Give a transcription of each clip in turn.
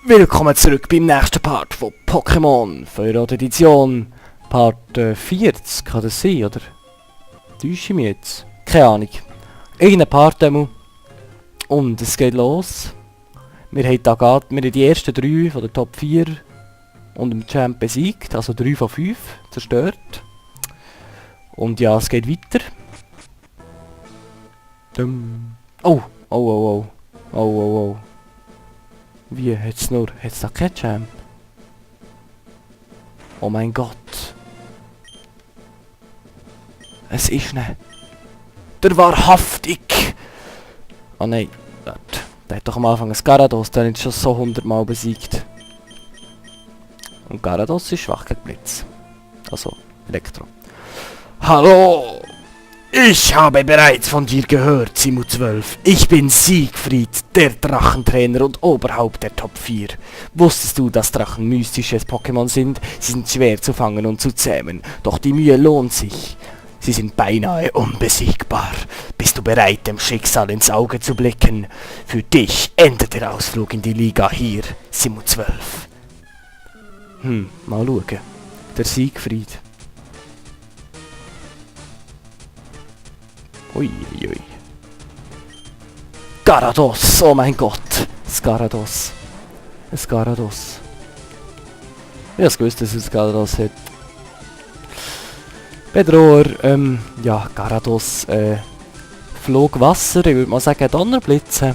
Willkommen zurück beim nächsten Part von Pokémon Feuerrot Edition. Part 40, kann das sein, oder? Täusche ich mich jetzt? Keine Ahnung. Irgendein Part demo. Und es geht los. Wir haben die ersten 3 von der Top 4 und dem Champ besiegt, also 3 von 5 zerstört. Und ja, es geht weiter. Oh. Wie? Hat's da kein Champ? Oh mein Gott. Es ist ne. Der wahrhaftig. Oh nein. Der hat doch am Anfang ein Gyarados, der hat schon so 100 Mal besiegt. Und Gyarados ist schwach gegen Blitz. Also, Elektro. Hallo! Ich habe bereits von dir gehört, Simu 12. Ich bin Siegfried, der Drachentrainer und Oberhaupt der Top 4. Wusstest du, dass Drachen mystisches Pokémon sind? Sie sind schwer zu fangen und zu zähmen, doch die Mühe lohnt sich. Sie sind beinahe unbesiegbar. Bist du bereit, dem Schicksal ins Auge zu blicken? Für dich endet der Ausflug in die Liga hier, Simu 12. Mal schauen. Der Siegfried. Uiuiui. Gyarados, oh mein Gott. Gyarados. Gyarados. Ich hab's gewusst, dass es Gyarados hat. Bedroher, ja, Gyarados, flog Wasser, ich würde mal sagen Donnerblitze.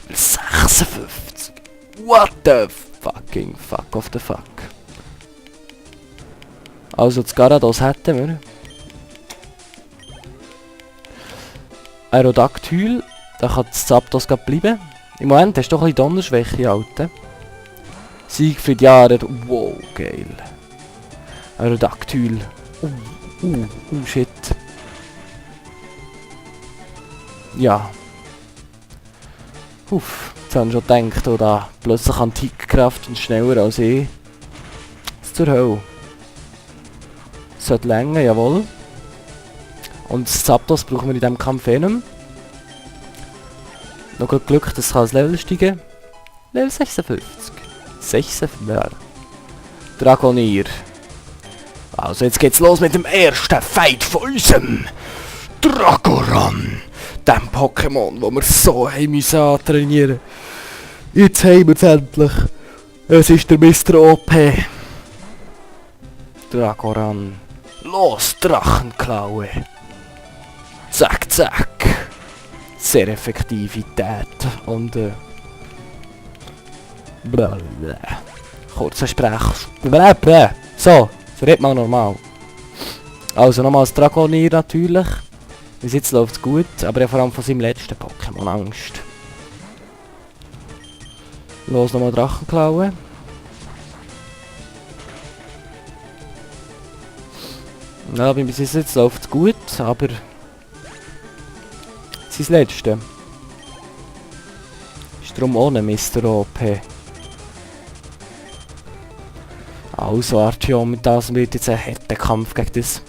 56. What the fucking fuck of the fuck. Also das Gyarados hätten wir. Aerodactyl, da kann das Zapdos gerade bleiben. Im Moment hast du doch ein bisschen Donnerschwäche, Alter. Siegfried, ja, wow, geil. Aerodactyl. Shit. Ja. Jetzt haben schon gedacht, oh, da plötzlich Antikkraft und schneller als ich. Was zur Hölle? Sollte länger, jawohl. Und das Zapdos brauchen wir in diesem Kampf eh nicht mehr. Noch gut Glück, dass es das Level steigen kann. Level 56. 56. Dragonier. Also jetzt geht's los mit dem ersten Fight von unserem Dragoran. Dem Pokémon, wo wir so müssen antrainieren. Jetzt haben wir es endlich. Es ist der Mr. OP. Dragoran. Los, Drachenklaue. Zack, zack. Sehr Effektivität und blablabla. Kurzer Sprech. Blablabla. So, red mal normal. Also nochmal das Dragonier natürlich. Bis jetzt läuft es gut, aber er vor allem von seinem letzten Pokémon Angst. Los, nochmal Drachenklaue. Ja, bis jetzt läuft es gut, aber sein letzte ist darum ohne Mr. OP. Also Artyom, mit das wird jetzt ein harter Kampf gegen das.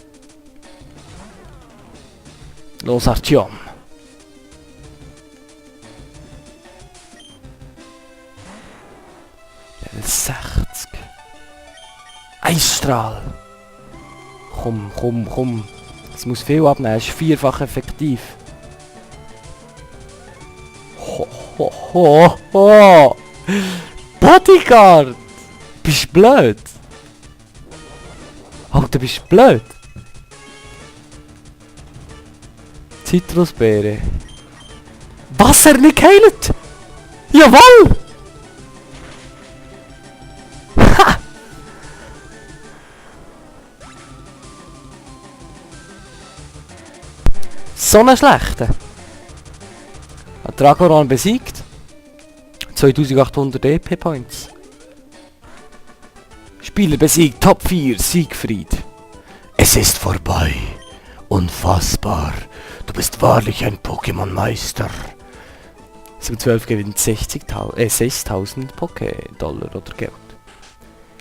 Los Artyom. Level 60. Eisstrahl. Komm. Es muss viel abnehmen, es ist vierfach effektiv. Ho. Bodyguard! Bist du blöd? Alter, bist du blöd? Zitrusbeere. Wasser nicht geheilt! Jawohl! Ha! So eine schlechte. Hat Dragoran besiegt. 2800 EP Points. Spieler besiegt, Top 4, Siegfried. Es ist vorbei. Unfassbar. Du bist wahrlich ein Pokémon-Meister. 12 gewinnt 6000 Poké-Dollar oder Geld.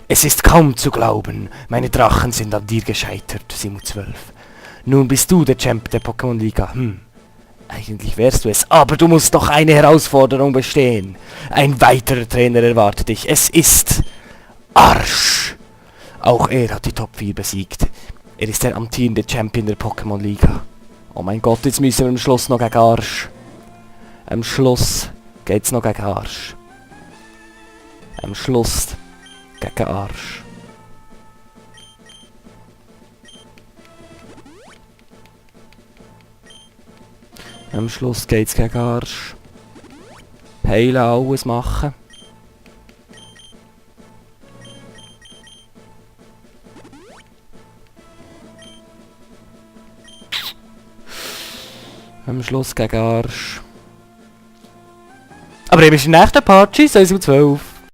Es ist kaum zu glauben. Meine Drachen sind an dir gescheitert, Simu 12. Nun bist du der Champ der Pokémon-Liga. Eigentlich wärst du es, aber du musst doch eine Herausforderung bestehen. Ein weiterer Trainer erwartet dich. Es ist Arsch. Auch er hat die Top 4 besiegt. Er ist der amtierende Champion der Pokémon Liga. Oh mein Gott, jetzt müssen wir am Schluss noch gegen Arsch. Am Schluss geht's noch gegen Arsch. Am Schluss gegen Arsch. Am Schluss geht's gegen Arsch. Heilen, alles machen. Am Schluss gegen Arsch. Aber eben ist im nächsten Part. Tschüss, 1:12.